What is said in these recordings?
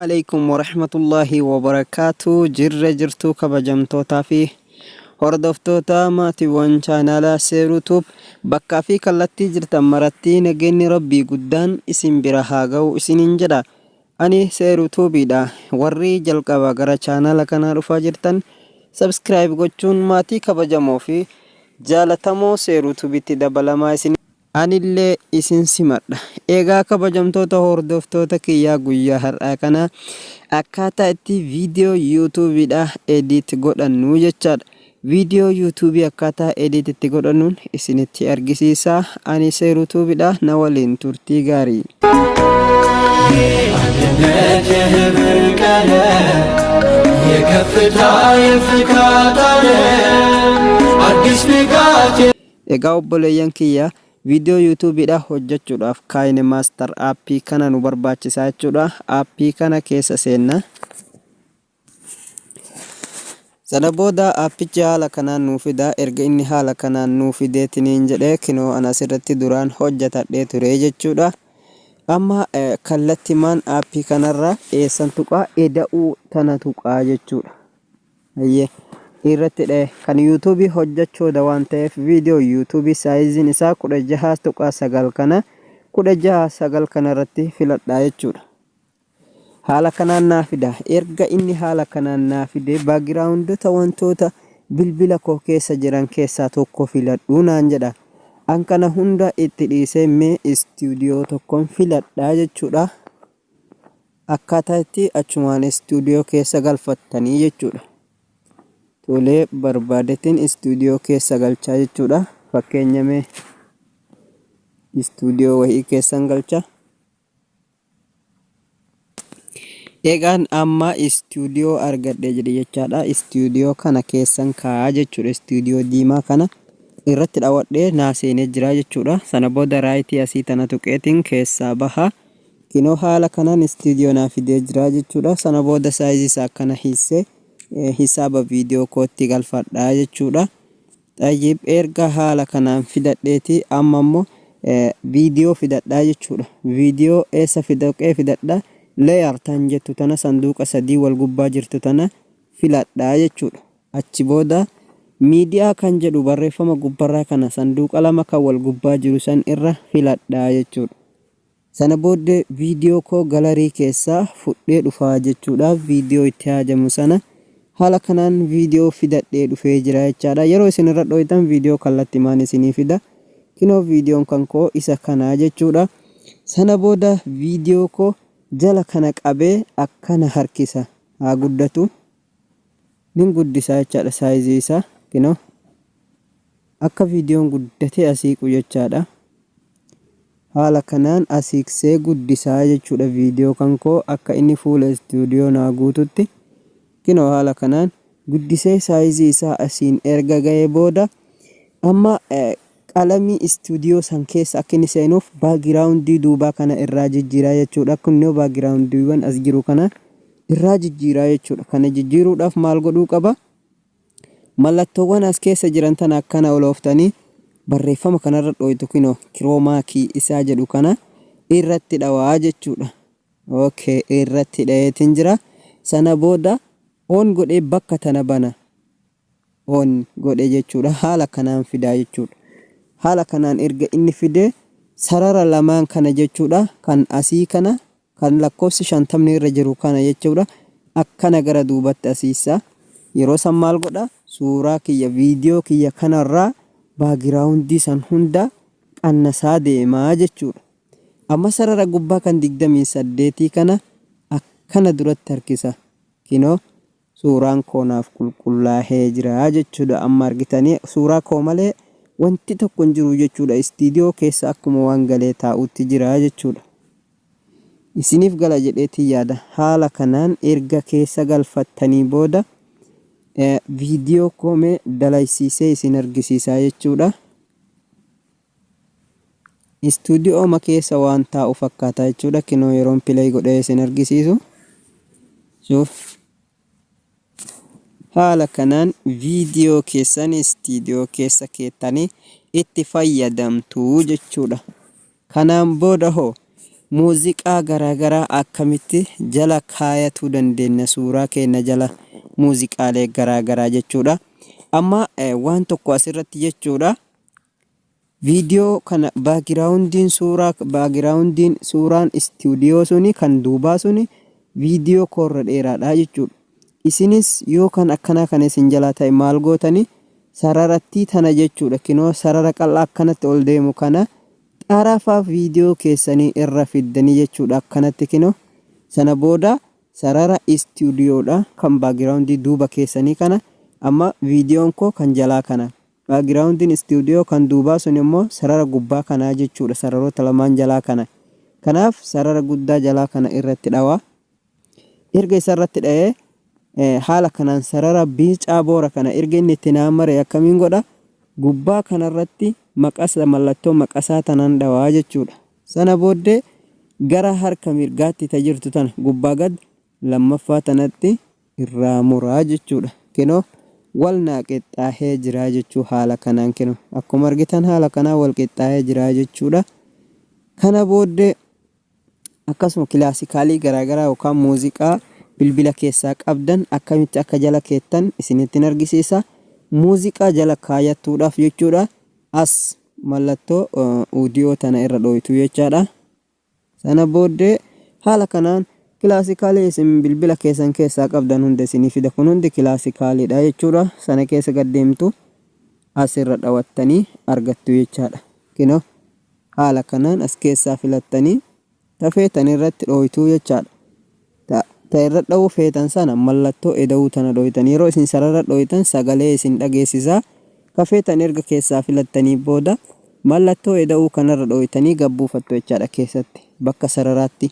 Aleykum warahmatullahi wabarakaatu. Jirra jirtuu kabajamtootaa fi hordoftoota maatiiwwan chaanaala Seeruu Tube, bakkaa fi kallattii jirtan maratti nageenyi Rabbii guddaan isin bira haa ga'u isiniin jedha. Ani Seeruu Tuubiidha. Warri jalqaba gara chaanaala kanaa dhufaa jirtan subscribe gochuun maatii kabajamoo fi jaalatamoo Seeruu Tuubitti dabalamaa isin Anillee isin simadha. Egaa kabajamtoota hordoftoota kiyyaa, guyyaa har'aa kana akkaataa itti viidiyoo YouTube'dha edit godhannu jechaadha. Viidiyoo YouTube akkaataa edit itti godhannuun isinitti argisiisa. Ani Seeruu Tuubiidha, na waliin turtii gaarii. አንድነት የህብር ቀለም የከፍታ የፍካት ዓለም አዲስ ንጋት። Egaa obboleeyyan kiyya, viidiyoo YouTube'dha hojjechuudhaaf KineMaster aappii kana nu barbaachisaa jechuudha. Aappii kana keessa seenna. Sana booda aappichi haala kanaan nuu fida. Erga inni haala kanaan nuu fideetiniin jedhee, kinoo ana asirratti duraan hojjetadhee ture jechuudha. Amma kallattimaan aappii kanarra eessan tuqaa? Eda'uu tana tuqaa jechuudha. Hayyee, irratti dha'e. Kan YouTube'ii hojjechuudha waan ta'eef viidiyoo YouTube'ii saayiziin isaa 16.9 kana, 16:9 kana irratti filadhaa jechuudha. Haala kanaan naa fida. Erga inni haala kanaan naa fide, backgroundota wantoota bilbila koo keessa jiran keessaa tokko filadhuu naan jedha. An kana hunda itti dhiisee mee istuudiyoo tokkon filadhaa jechuudha. Akkaataa itti achumaan istuudiyoo keessa galfattanii jechuudha. Tolee, barbaadetiin istuudiyoo keessa galchaa jechuudha. Fakkeenya mee istuudiyoo wahii keessan galcha. Egaan amma istuudiyoo argadhe jedhe jechaadha. Istuudiyoo kana keessan kaa'aa jechuudha. Istuudiyoo diimaa kana irratti dhawadhee naa seenee jira jechuudha. Sana booda rightii asii tana tuqeetiin keessaa baha. Kinoo haala kanaan istuudiyoo naa fidee jira jechuudha. Sana booda saayizii isaa akkana hiissee hisaaba viidiyoo kootti galfadhaa jechuudha. Xayyib, erga haala kanaan fidadheeti amma immoo viidiyoo fidadhaa jechuudha. Viidiyoo eessa fidaqee fidadha? Layer tan jettu tana, sanduuqa sadii wal gubbaa jirtu tana filadhaa jechuudha. Achi booda miidiyaa kan jedhu barreeffama gubbarraa kana, sanduuqa lama kan wal gubbaa jiru san irra filadhaa jechuudha. Sana booddee viidiyoo koo galarii keessaa fudhee dhufaa jechuudha. Viidiyoo itti haajamu sana haala kanaan viidiyoo fidadhee dhufee jira jechaadha. Yeroo isin irra dhoytan viidiyoo kallattimaan isinii fida. Kinoo viidiyoon kan koo isa kanaa jechuudha. Sana booda viidiyoo koo jala kana qabee akkana harkisa. Haa guddatu. Nin guddisaa jechaadha saayizii isaa. Kinoo akka viidiyoon guddatee asiiqu jechaadha. Haala kanaan asiiqsee guddisaa jechuudha viidiyoo kan koo akka inni fuula istuudiyoo naa guututti. Kinoo haala kanaan guddisee saayizii isaa asiin erga ga'ee booda, amma qalamii istuudiyoo san keessa akka inni seenuuf backgroundii duubaa kana irraa jijjiiraa jechuudha. Kunoo backgroundiiwwan as jiru kana irraa jijjiiraa jechuudha. Kana jijjiiruudhaaf maal godhuu qaba? Mallattoowwan as keessa jiran tana akkana olooftanii barreeffama kanarra dhooytu. Kinoo chroma key isaa jedhu kana irratti dhawaa jechuudha. Okay, irratti dhayeetiin jira. Sana booda on godhee bakka tana bana. On godhe jechuudha. Haala kanaan fidaa jechuudha. Haala kanaan erga inni fidee, sarara lamaan kana jechuudha. Kan asii kana, kan lakkoofsi 50ni irra jiru kana jechuudha. Akkana gara duubatti asiisaa. Yeroo san maal godha? Suuraa kiyya, viidiyoo kiyya kanarraa backgroundii san hunda qannasaa deemaa jechuudha. Amma sarara gubbaa kan 28 kana akkana duratti harkisa. Kinoo suuraan koo naaf qulqullaahee jira jechuudha. Amma argitanii, suuraa koo malee wanti tokko hin jiru jechuudha. Istiidiyoo keessa akkuma waan galee taa'utti jira jechuudha. Isiniif gala jedheetiin yaada. Haala kanaan erga keessa galfattanii booda viidiyoo koomee dalaysiisee isin argisiisaa jechuudha. Istuudiyooma keessa waan taa'u fakkaata jechuudha. Kinoo yeroon play godhee isin argisiisu. Suuf. Haala kanaan viidiyoo keessan istiidiyoo keessa keettanii itti fayyadamtu jechuudha. Kanaan booda hoo Muuziqaa garaagaraa akkamitti jala kaayatuu dandeenya, suuraa keenya jala muuziqaalee garaagaraa jechuudha. Amma waan tokko asirratti jechuudha. Viidiyoo kana backgroundiin suuraa, backgroundiin suuraan istuudiyoo suni kan duubaa suni viidiyoo koorra dheeraadha jechuudha. Isinis yoo kan akkanaa kana isin jalaa ta'e maal gootani? Sararattii tana jechuudha. Kinoo sarara qal'aa akkanatti ol deemu kana xarafa viidiyoo keessanii irra fiddanii jechuudha, akkanatti kinoo. Sana booda sarara istuudiyoodha kan backgroundii duuba keessanii kana. Amma viidiyoon koo kan jalaa kana. Backgroundiin istuudiyoo kan duubaa sun immoo sarara gubbaa kanaa jechuudha, sararoota lamaan jalaa kana. Kanaaf sarara guddaa jalaa kana irratti dhawaa. Erga isarratti dha'ee haala kanaan sarara biicaa boora kana erga inni itti naa mare akkamiin godha? Gubbaa kanarratti maqasa, mallattoo maqasaa tanaan dhawaa jechuudha. Sana booddee gara harka mirgaatti ta jirtu tana gubbaa gad lammaffaa tanatti irraa muraa jechuudha. Kinoo wal naa qixxaahee jira jechuu. Haala kanaan kinoo akkuma argitan haala kanaan wal qixxaahee jira jechuudha. Kana booddee akkasuma classicalii garaagaraa yookaan muuziqaa bilbila keessaa qabdan akkamitti akka jala keettan isinittiin argisiisa. Muuziqaa jala kaayattuudhaaf jechuudha. As mallattoo audio tana irra dhooytu jechaadha. Sana booddee haala kanaan classicalii isin bilbila keessan keessaa qabdan hunda isinii fida. Kun hundi classicaliidha jechuudha. Sana keessa gad deemtu, asirra dhawattanii argattu jechaadha. Kinoo haala kanaan as keessaa filattanii tafeetan irratti dhooytuu jechaadha. Ta irra dha'uu feetan sana mallattoo eda'uu tana dhooytan. Yeroo isin sarara dhooytan sagalee isin dhageessisaa. Kafeetan erga keessaa filattanii booda mallattoo eda'uu kanarra dhooytanii gabbuufattu jechaadha keessatti bakka sararaatti.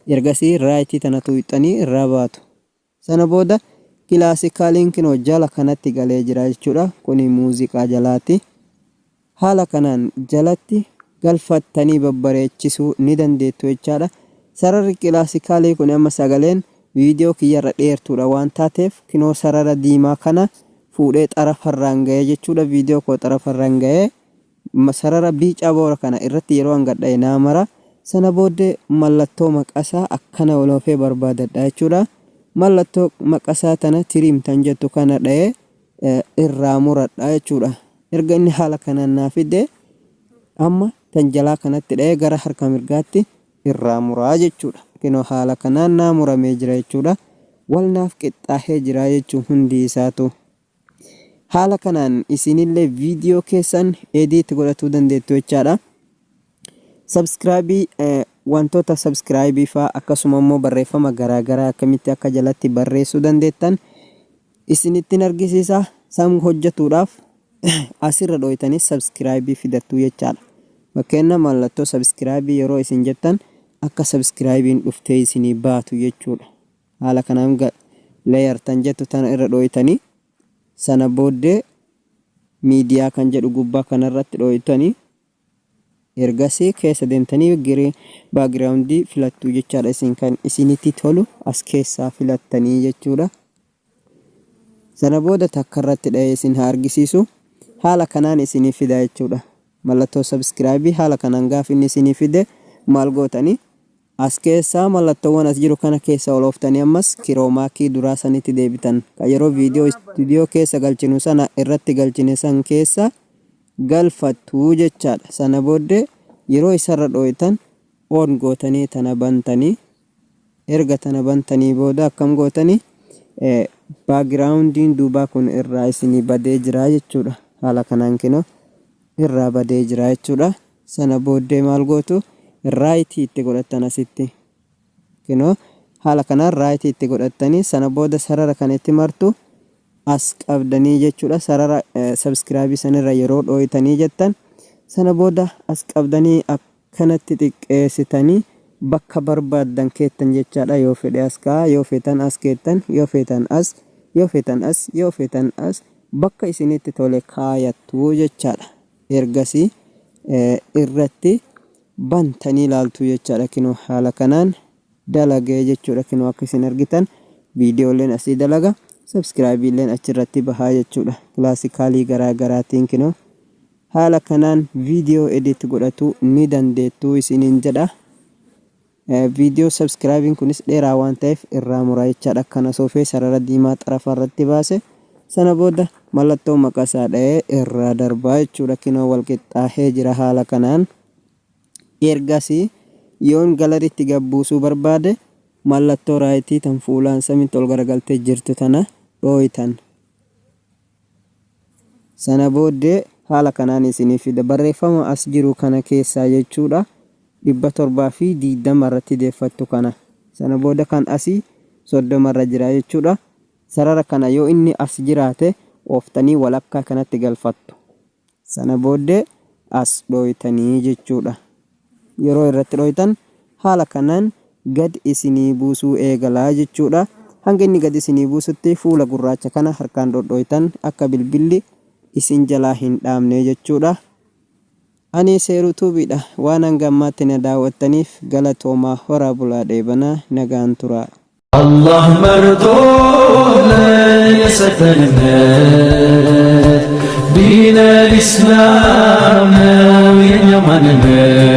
Ergasii rightii tana tuuxxanii irraa baatu. Sana booda classicaliin kinoo jala kanatti galee jira jechuudha. Kuni muuziqaa jalaati. Haala kanaan jalatti galfattanii babbareechisuu ni dandeettu jechaadha. Sararri classicalii kun amma sagaleen viidiyoo kiyyarra dheertuudha waan taateef kinoo sarara diimaa kana fuudhee xarafarraan ga'ee jechuudha. Viidiyoo koo xarafarraan ga'ee sarara biicaa boora kana irratti yeroo hangadha'e naa mara. Sana booddee mallattoo maqasaa akkana oloofee barbaadadha jechuudha. Mallattoo maqasaa tana trim tan jettu kana dha'ee irraa muradha jechuudha. Erga inni haala kanaan naa fide amma tan jalaa kanatti dha'ee gara harka mirgaatti irraa muraa jechuudha. Kinoo haala kanaan naa muramee jira jechuudha. Wal naaf qixxaahee jira jechuun hundi isaatu. Haala kanaan isinillee viidiyoo keessan edit godhachuu dandeettu jechaadha. Subscribeii, wantoota subscribeii fa'aa akkasuma immoo barreeffama garaagaraa akkamitti akka jalatti barreessuu dandeettan isinittiin argisiisa. San hojjetuudhaaf asirra dhooytanii subscribeii fidattu jechaadha. Fakkeenya mallattoo subscribeii yeroo isin jettan akka subscribeiin dhuftee isinii baatu jechuudha. Haala kanaan layer tan jettu tana irra dhooytanii, sana booddee miidiyaa kan jedhu gubbaa kanarratti dhooytanii, ergasii keessa deemtanii giree backgroundii filattu jechaadha. Isin kan isinitti tolu as keessaa filattanii jechuudha. Sana booda takka irratti dha'ee isin haa argisiisu. Haala kanaan isinii fida jechuudha. Mallattoo subscribeii haala kanaan gaaf inni isinii fide maal gootanii? As keessaa mallattoowwan as jiru kana keessa ol ooftanii ammas chroma key duraa sanitti deebitan. Kan yeroo viidiyoo istuudiyoo keessa galchinu sana irratti galchine san keessa galfattu jechaadha. Sana booddee yeroo isarra dhooytan on gootanii tana bantanii, erga tana bantanii booda akkam gootanii? Backgroundiin duubaa kun irraa isinii badee jira jechuudha. Haala kanaan kinoo irraa badee jira jechuudha. Sana booddee maal gootu? Rightii itti godhattan asitti. Kinoo haala kanaan rightii itti godhattanii, sana booda sarara kan itti martu as qabdanii jechuudha. Sarara subscribeii sanirra yeroo dhooytanii jettan sana booda as qabdanii akkanatti xiqqeessitanii bakka barbaaddan keettan jechaadha. Yoo fedhe as ka'a, yoo feetan as keettan, yoo feetan as, yoo feetan as, yoo feetan as, bakka isinitti tole kaayattu jechaadha. Ergasii irratti bantanii ilaaltu jechaadha. Kinoo haala kanaan dalagee jechuudha. Kinoo akka isin argitan viidiyooleen asii dalaga, subscribeiileen achirratti bahaa jechuudha. Classicalii garaa garaatiin kinoo haala kanaan viidiyoo edit godhatu ni dandeettu isiniin jedha. Viidiyoo subscribe'n kunis dheeraa waan ta'eef irraa muraa jechaadha. Akkana soofee sarara diimaa xarafa irratti baase. Sana booda mallattoo maqasaa dha'ee irraa darbaa jechuudha. Kinoo wal qixxaahee jira haala kanaan. Ergasii yoon galariitti gad buusuu barbaade mallattoo raayitii tan fuulaan samitti ol garagaltee jirtu tana dhooytan. Sana booddee haala kanaan isinii fida. Barreeffama as jiru kana keessaa jechuudha 720 irratti deeffattu kana. Sana booda kan asii 30 irra jira jechuudha. Sarara kana yoo inni as jiraate ooftanii walakkaa kanatti galfattu. Sana booddee as dhooytanii jechuudha. Yeroo irratti dhooytan haala kanaan gad isinii buusuu eegala jechuudha. Hanga inni gad isinii buusutti fuula gurraacha kana harkaan dhodhooytan akka bilbilli isin jalaa hin dhaamne jechuudha. Ani Seeruu Tuubiidha. Waan hanga ammaatti na daawwattaniif galatoomaa horaa bulaa dheebanaa nagaan turaa. አላህ መርጦልን የሰጠን እምነት ዲነል ኢስላም ነው የኛ ማንነት።